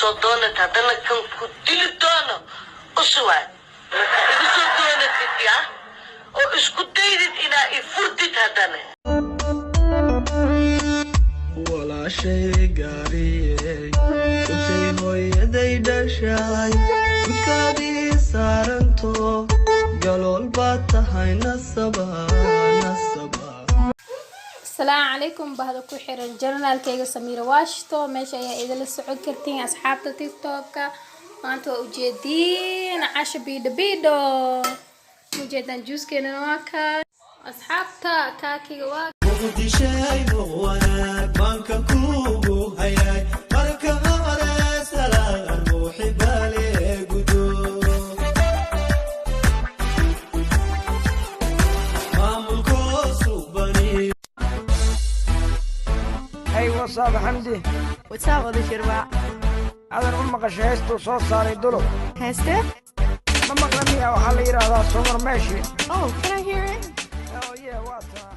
soo doonat, haddana kan ku dili doono usuwaay. Marka igu soo doonatid ya oo isku daydid inaa i furtid haddana. Walaashay gaariyey, intay hooyaday dhashay gudkaadii saaranto, galool baad tahay, nasaba nasaba. Asalaamu calaykum bahda ku xiran channelkayga Samiira Washington. Meesha ayaa idinla socon kartiin asxaabta TikToka. Maanta waa ujeediin casho biidho biidho, ujeedaan juuskeenana waa kaa, asxaabta kaakiga waa. Muqdishay, wanaag maanka kuugu hayay, marka hore salaan muxibale gudo, maamulkoosu bani. Hey, what's up, Xamdi? What's up, Oday Shirwac? Adan u maqashay heestuu soo saaray Dulub? Heeste? Ma maqla miya? Waxaa la yidhaahdaa Sumar Meeshi. Oh, can I hear it? Oh yeah, waa taa.